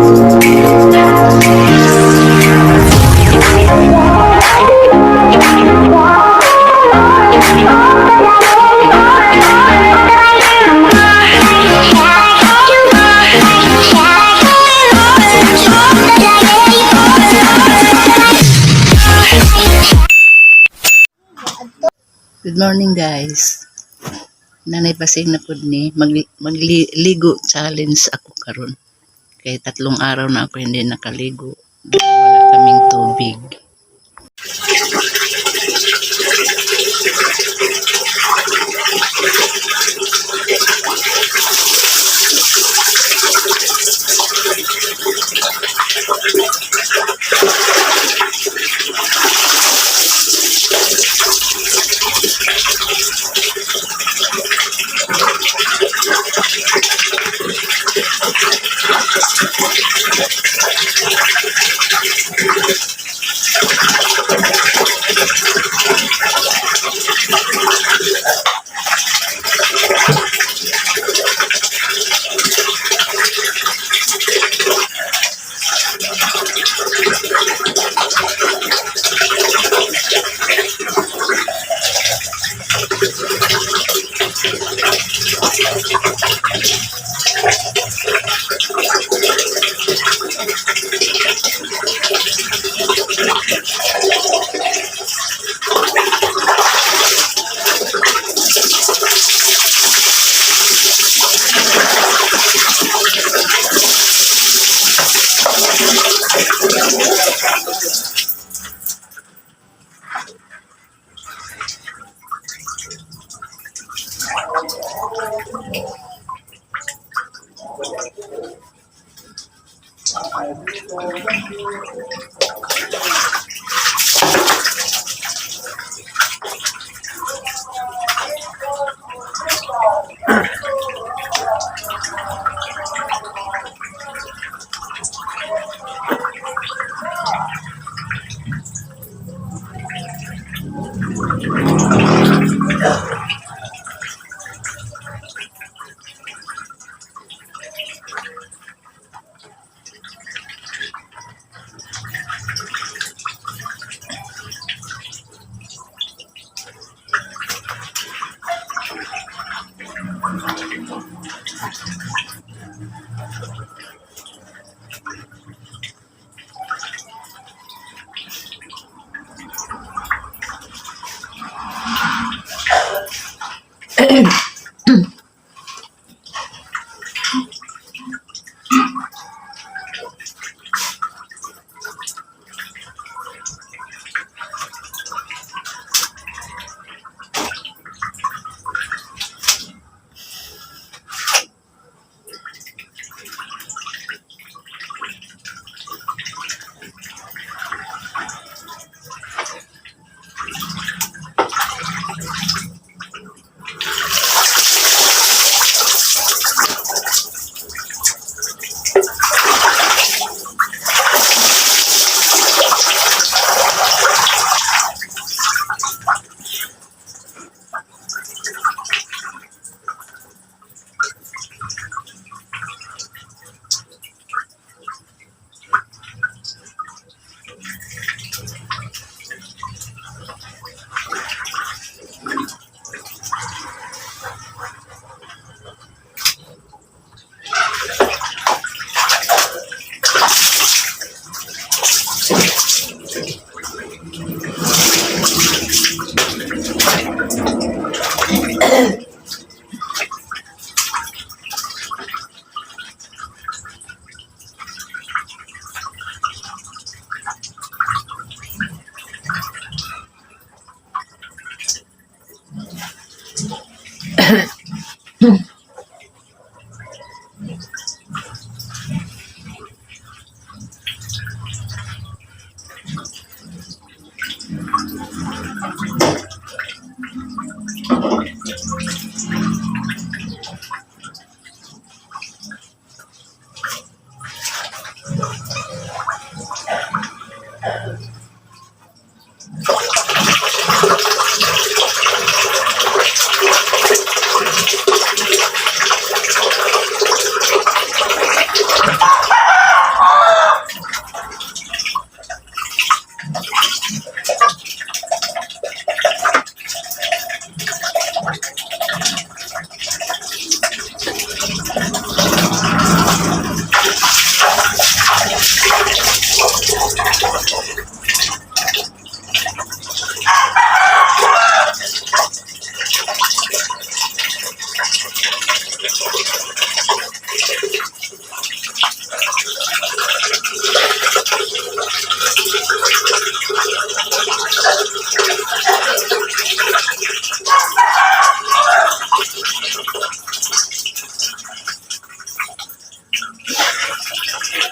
Good morning, guys. Nanay Pasing na pud ni magligo challenge ako karon. Kay 3 araw na ako hindi nakaligo dahil wala kaming tubig.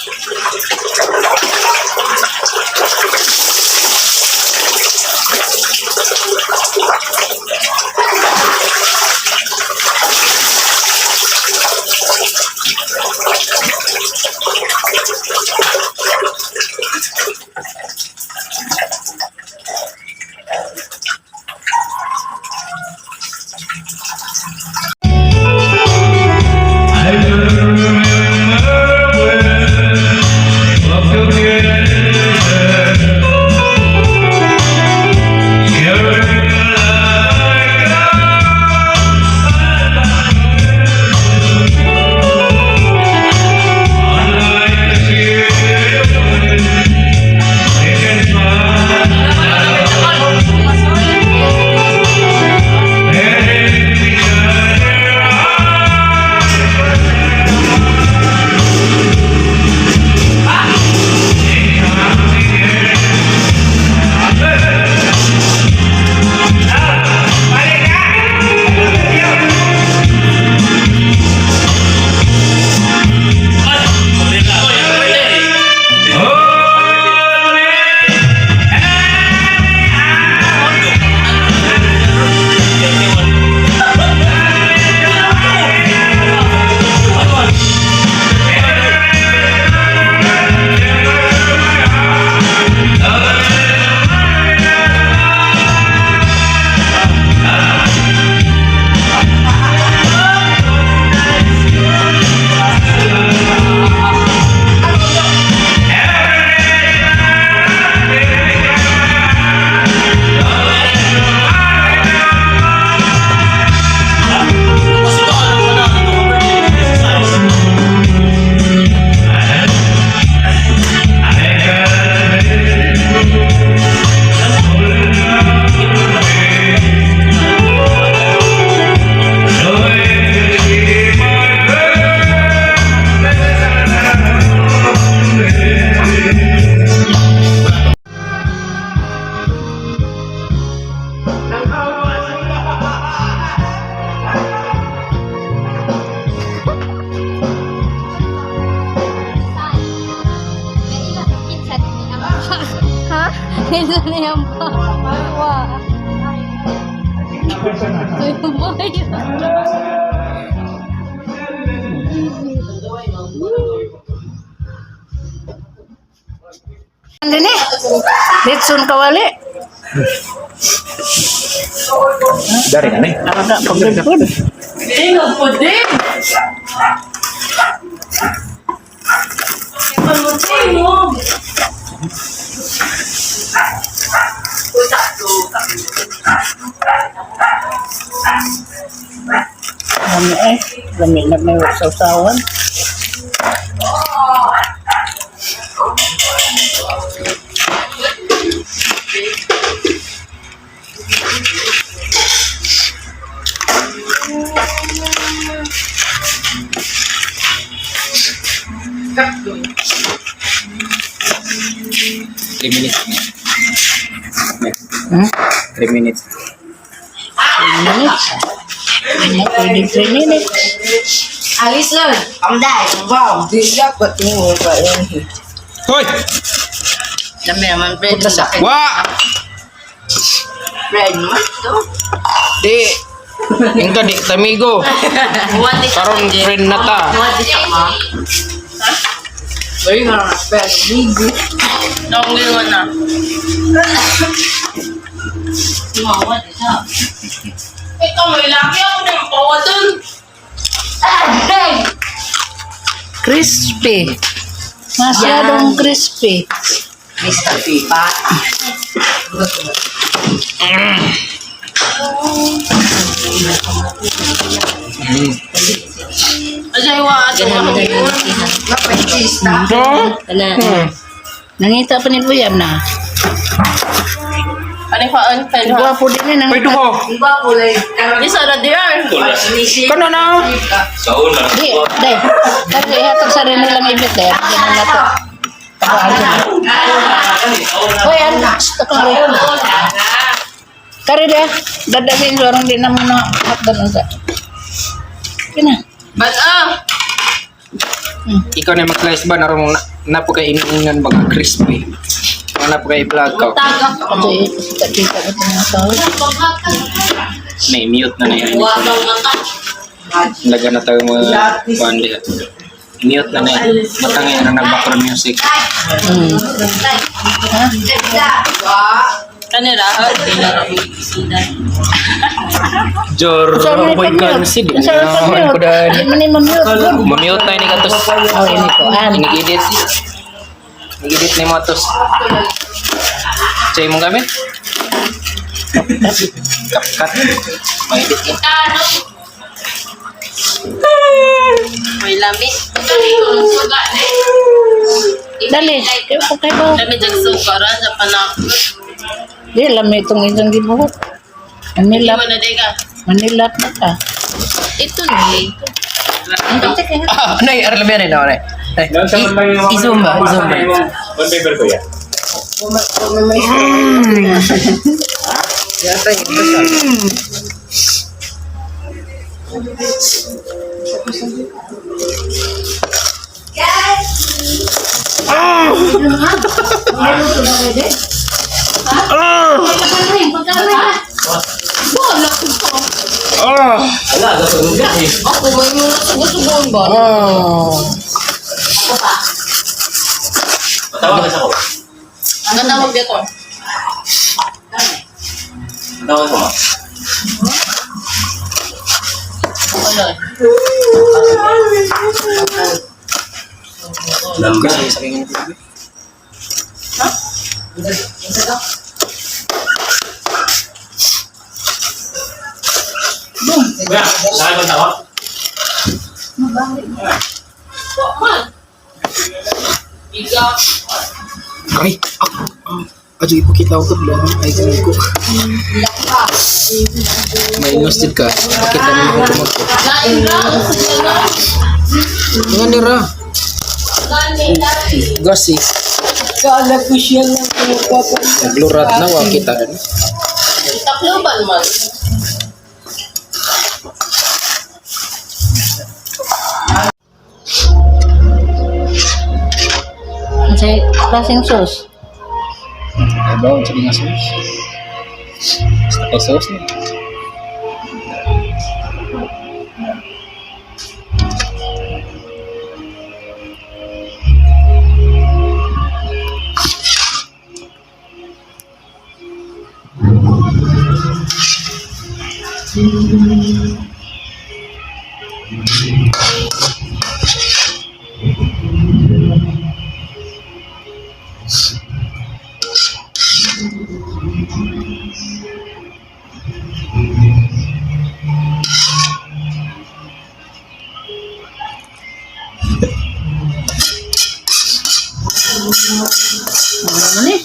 I remember when we together, sharing like unlike the children, they can smile and each other. Ha? Kinsa na yung pa? Wa. Ano ni? Litson kawali. Dari ka na eh. Aga pagod. Lami eh. Lami na may sausawan. 3 minutes na. Hmm? 3 minutes. 3 minutes. Ano, pwede 3 minutes. Alis lang. Ang dai. Wow. Di dapat mo pa yan. Hoy! Dami naman bread sa akin. Wa! Bread mo to. Di! Ingka di tamigo. Karon friend na ta. Bari nga na pa migo. Nonggingon na. Ikaw may laki ako ng pawa dun. Crispy. Masyadong crispy. Mr. Pipa. Asay wa ato Mapachista. So? Kana. Nangita pa ni Buyam na. Ano pa on pen ha? Gwapo din eh. Pwede Nangita. ko. Iba kulay. Isa na diyan. Kano na? Di, di. Kasi ihatag sa rin nilang ibit eh. Ganun na to. Hoy, ano? Gusto ko rin. Kari de, dadasin ko di na muna hotdog unsa. Kina. Bat ah. Ikaw na mag-slice ba? Naroon mo na. Napo kay iningan baga crispy. Mga napo kay i-vlog ko. Tagak ka mo. Kita-kita ko itong tao. Na-mute na na yan. Wa bang mata. Laga na tayo mga kuan diha. Mute na na yan. Matangay na nag-background music. Kanila, di na kami isidan. Jor, boy kan si di na ko dahil. Di man ni mamute. Mamute na ini katos. Oh, ini ko. An. Inigidit. Inigidit ni Matos. Chay mong gamit? Kapkat. Maidit ni. Tano. May lami. Suga eh. Dali. Kayo po kayo. Lami jag suga ra sa panakot. Di lami itong isang gibuhat. Manilap. Mo na di ka. Manilap na ka. Ito ni. Ah, nay, arlam yan eh, nay. Nay. I-zoom ba? I-zoom ba? On paper ko yan. Yata yung ito sa Ako may mga sugo-sugoon ba? Patawag sa ko. Ang tawag dito. Patawag ko. Ano? Kasi sa akin Kuya, nakakanta ko? Man. Iga. Ay, ah, adyo ipakita ko to ay ganun ko. May nostid ka. Pakita mo ako kumagko. Lain ra. Nga nira. Gani. Gasi. Kala ko siya lang pinagpapalala. Naglurat na wa kita rin. Takloban man. Kasi klaseng sauce. Ay ba, unsa nga sauce? Basta kay sauce ni. Ano ni?